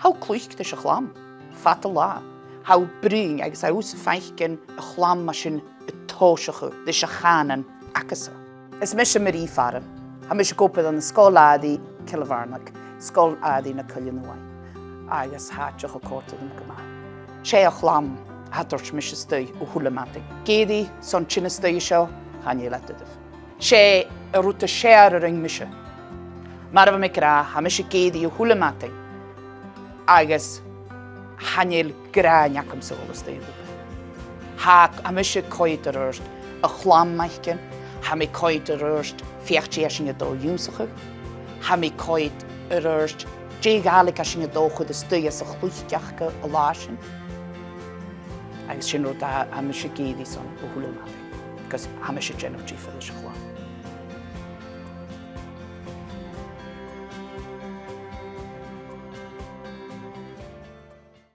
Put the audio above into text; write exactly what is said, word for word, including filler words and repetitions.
Tha thu a' cluich leis a' chlann fad an latha. Tha thu a' bruidhinn agus tha thusa a' faicinn a' chlann mar sin a' tòiseachadh leis a' chànan acasan. Is mise Marie Farren. Tha mise ag obair ann an Sgoil Àraich Chill Mhàrnaig, Sgoil Àraich na Coille Nuaidh, agus tha e dìreach a' còrdadh rium gu math. 'S e a' chlann a tha a' toirt mise a-staigh a h-uile madainn. Ag èirigh son tighinn a-staigh an seo, chan eil e doirbh. 'S e an rud as fheàrr a rinn mise. Mar a bha mi ag ràdh, tha mise ag èirigh a h-uile madainn agus chan eil gràin agamsa a dhol a-staigh a dh'obair. Tha, tha mise a' coimhead air adhart a' chlann fhaicinn, tha mi a' coimhead air adhart feuch dè tha sinn a' dol a dh'ionnsachadh, tha mi a' coimhead air adhart dè a' Ghàidhlig a tha sinn a' dol a chur a-staigh anns a' chluich aca an latha sin. Agus sin rud a tha mise ag èirigh son a h-uile madainn, agus tha mise a' dèanamh diofar leis a' chlann.